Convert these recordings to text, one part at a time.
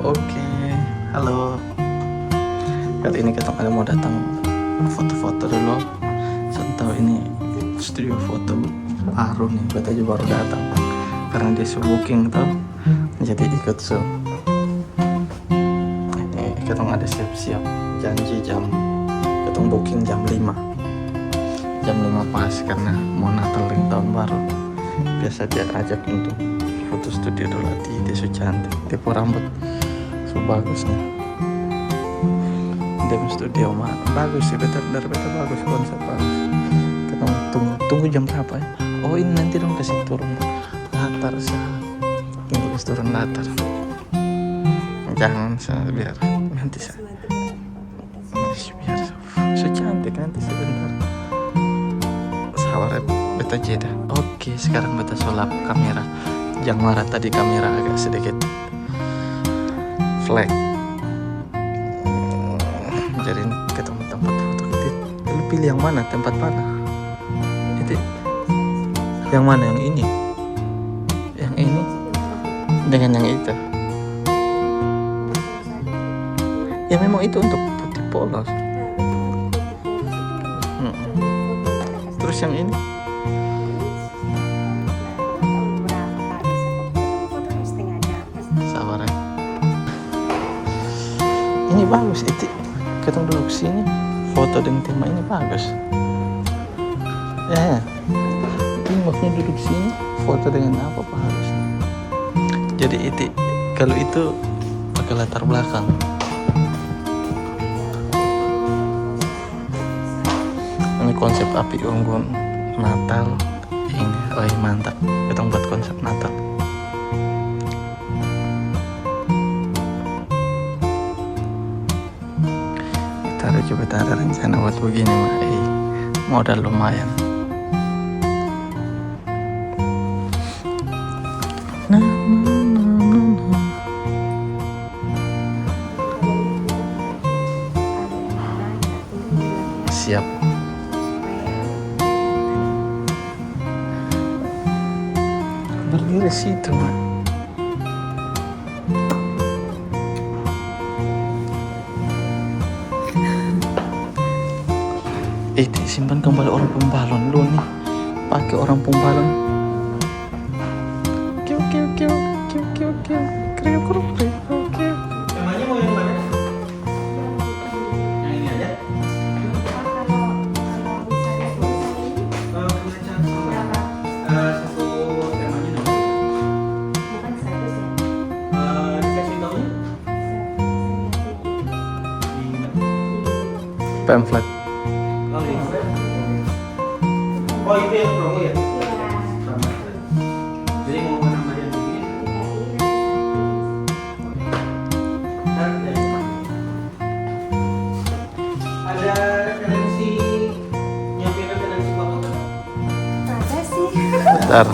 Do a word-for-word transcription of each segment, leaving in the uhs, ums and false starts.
Oke, halo. Kali ini kita ada mau datang foto-foto dulu. Saya tahu ini studio foto baru nih, beta juga baru datang karena dia su booking tuh. Jadi ikut su. Ini kita ada siap-siap, janji jam, kita booking jam lima. Jam lima pas karena mau Natal dan tahun baru. Biasa dia ajak untuk foto studio dulu, hati dia su cantik, dia pun rambut su bagus nih. Dia pun studio mah bagus sih, beta, dari beta bagus, konsep bagus. Kita tunggu, tunggu jam berapa ya? Oh, ini nanti dong kasih turun latar sa. Tunggu kasih turun latar. Jangan sa, biar nanti sa. Biar sa. Su cantik, nanti sebentar. Sabar ya, beta jeda. Oke, sekarang beta su lap kamera. Jang mara tadi kamera agak sedikit flat. Jadi ini ketemu tempat foto kita. Lu pilih yang mana? Tempat mana? Itu yang mana? Yang ini? Yang ini dengan yang itu? Ya memang itu untuk putih polos. Mm-mm. Terus yang ini? Sabar ya. Ini bagus, itu. Kita duduk sini, foto dengan tema ini bagus. Ya, ini maksudnya duduk sini, foto dengan apa bagus. Jadi itu, kalau itu pakai latar belakang. Ini konsep api unggun Natal. Ini, oh iya, mantap. Kita buat konsep Natal. Kita ada, coba, kita ada rencana buat begini mah. Eh, modal lumayan. Nah, nah, nah, nah, nah. Siap. Berdiri situ, Mak. Eh, ti simpan kembali orang pembalon lu nih. Pakai orang pembalon. Kiu, kiu, kiu, kiu, kiu, kiu. Kriu, kriu, kriu, kiu. Temanya mau yang mana? Yang ini aja. Eh, kena cat sama. Eh, satu temanya dong. Eh, dikasih tahunya? Pamflet. Oh, iya. Oh, itu yang promo ya? Pamflet. Jadi mau menambah yang ini? Ntar dari mana? Ada referensi, nyampe referensi foto kan? Ada sih. Bentar.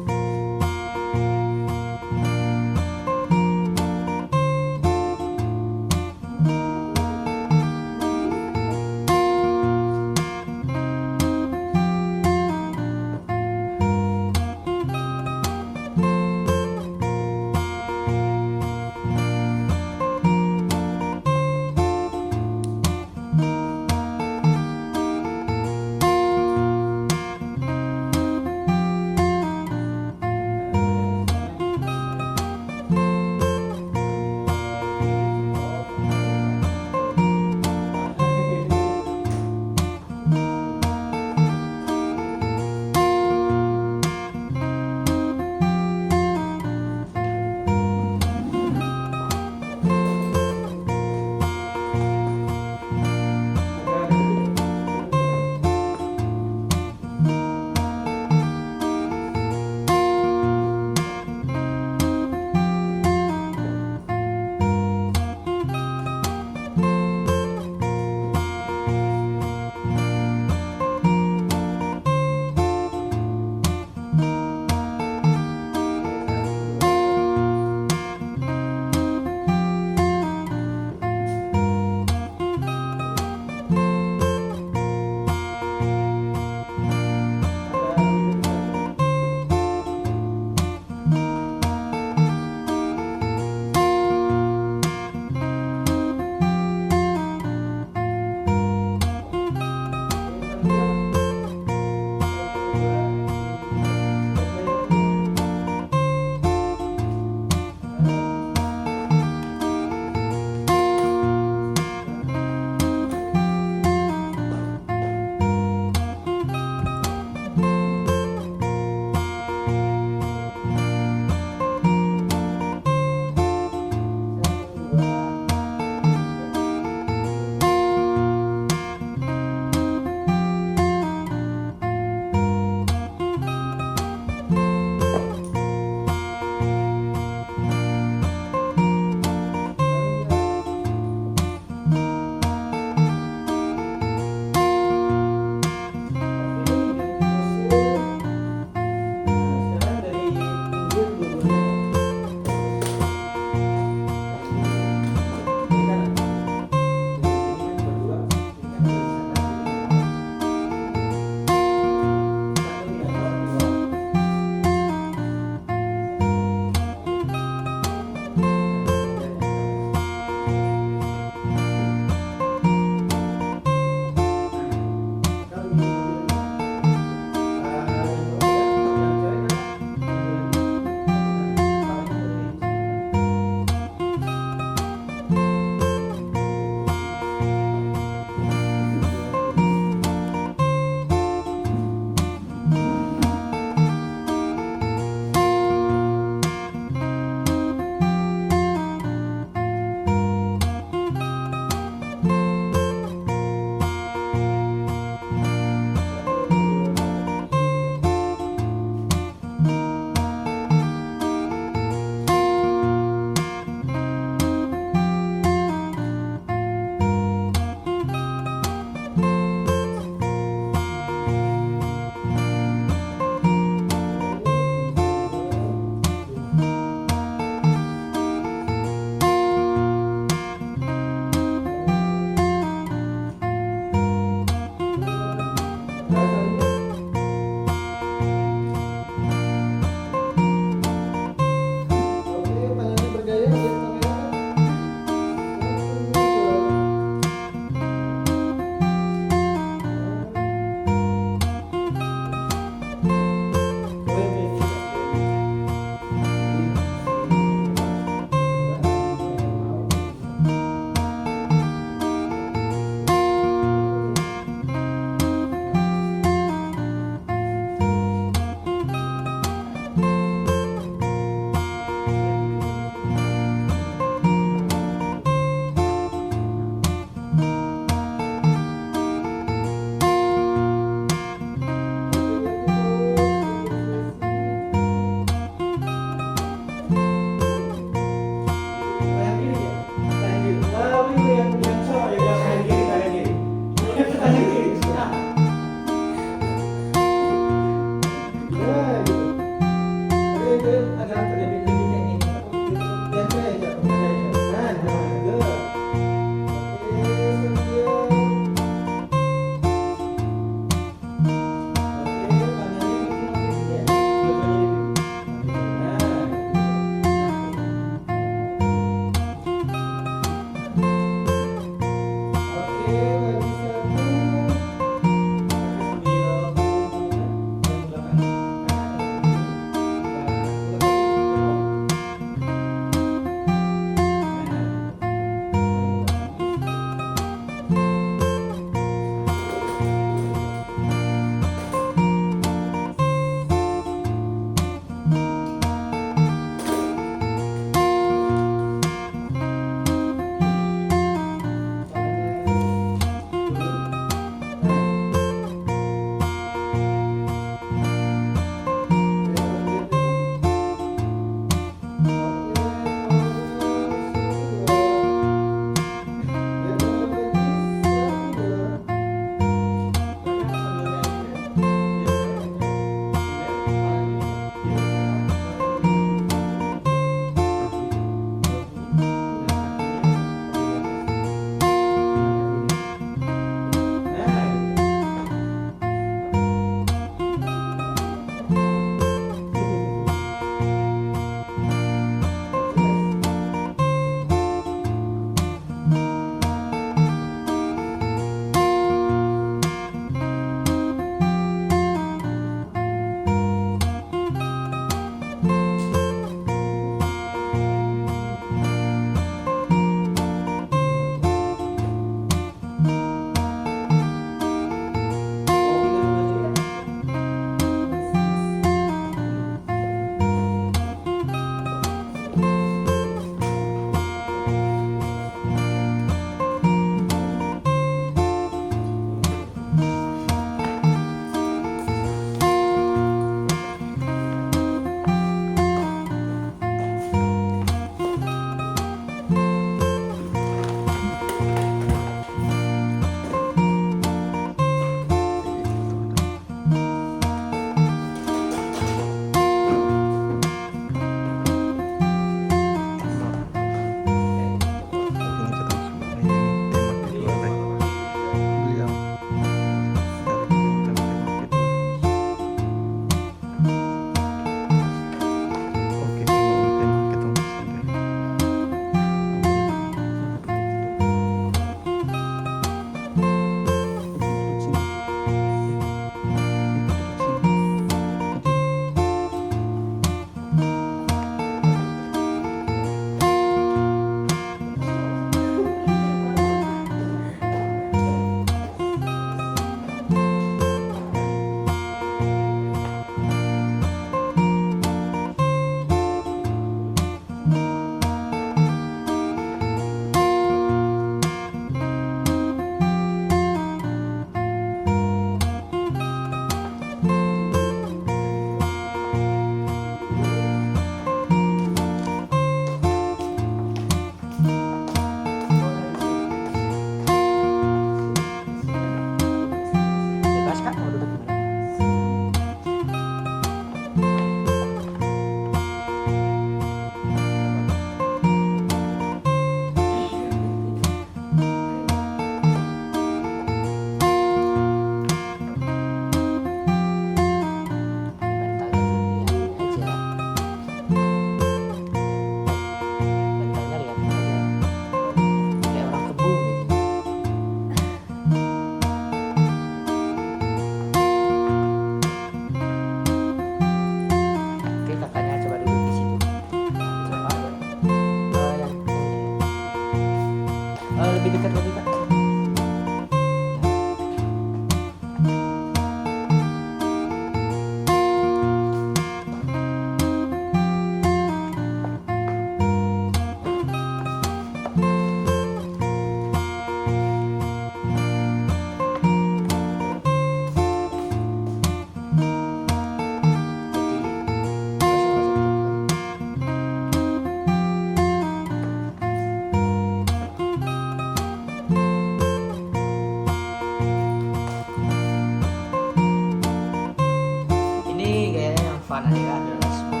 Ayo, ada semua.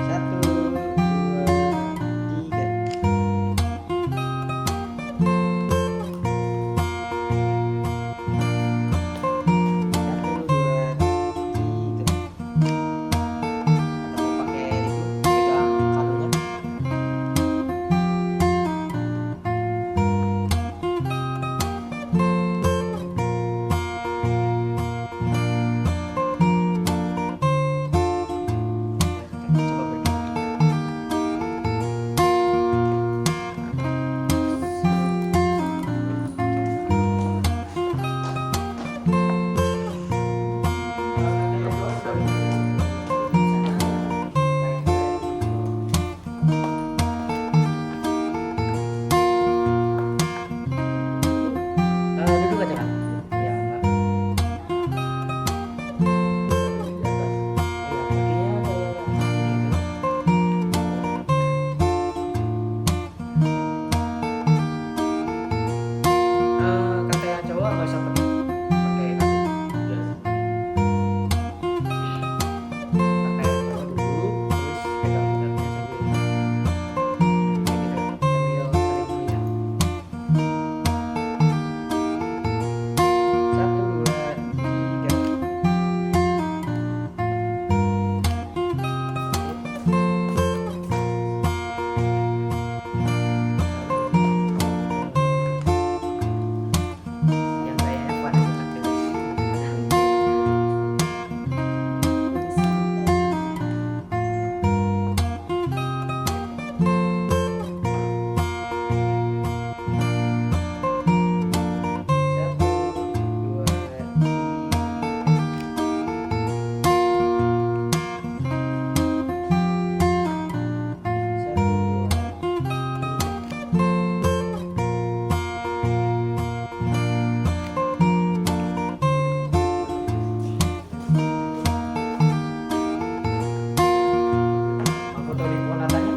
Satu, dua, tiga. Satu, dua, tiga. Atau mau pakai itu, pegang kalungnya. Coba berdiri. Eh, duduk aja, Kak. Ya, Kak. Iya, kakinya kayak ini, Kak. Eh, kata yang cowok nggak usah pakai, pakai kaki. Pakai cowok dulu, terus pegang punggungnya sambil kayak gitu, sambil tarik nafas. Satu, dua, tiga. Yang kayak F one aja, Kak. Satu, dua, tiga. Satu, dua, tiga. Mau foto di pohon Natalnya?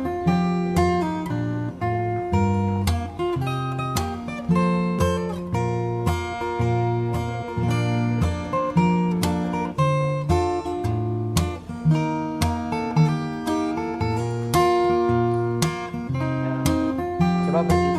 Coba berdiri.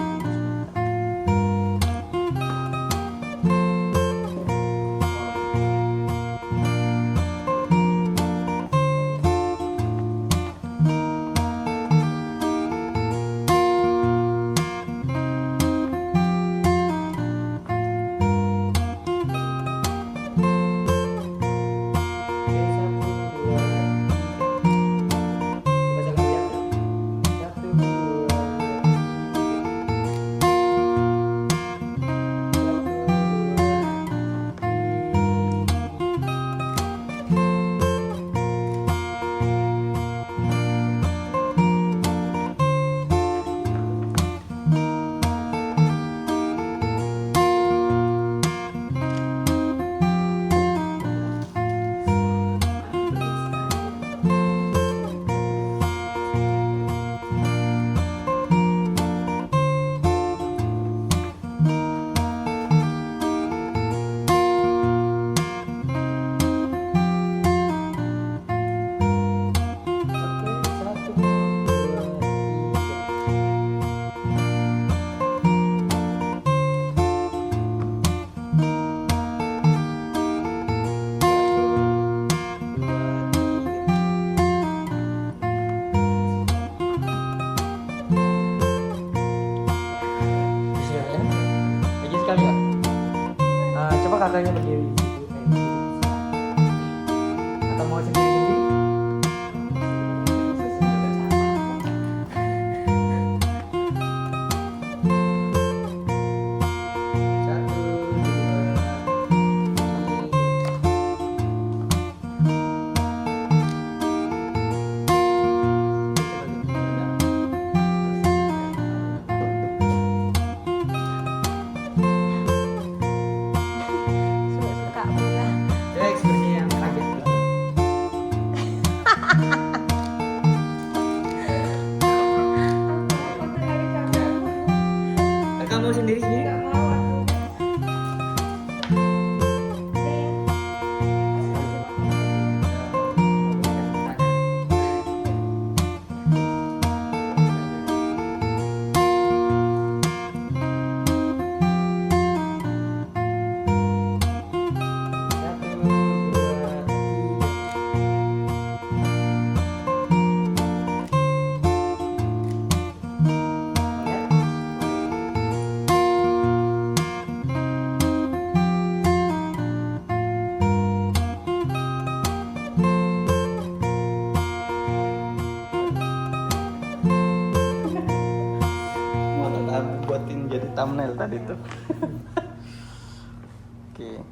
Oke, satu, dua, tiga. Coba saya lihat, ya. Satu, dua, tiga. Satu, dua, tiga. Oke, satu, dua, tiga. Satu, dua, tiga. Bisa ya? Lagi sekali ya? Ah, coba kakaknya berdiri. Atau mau sendiri-sendiri? Satu, dua, tiga. Suka-suka pula. Gitu. Oke.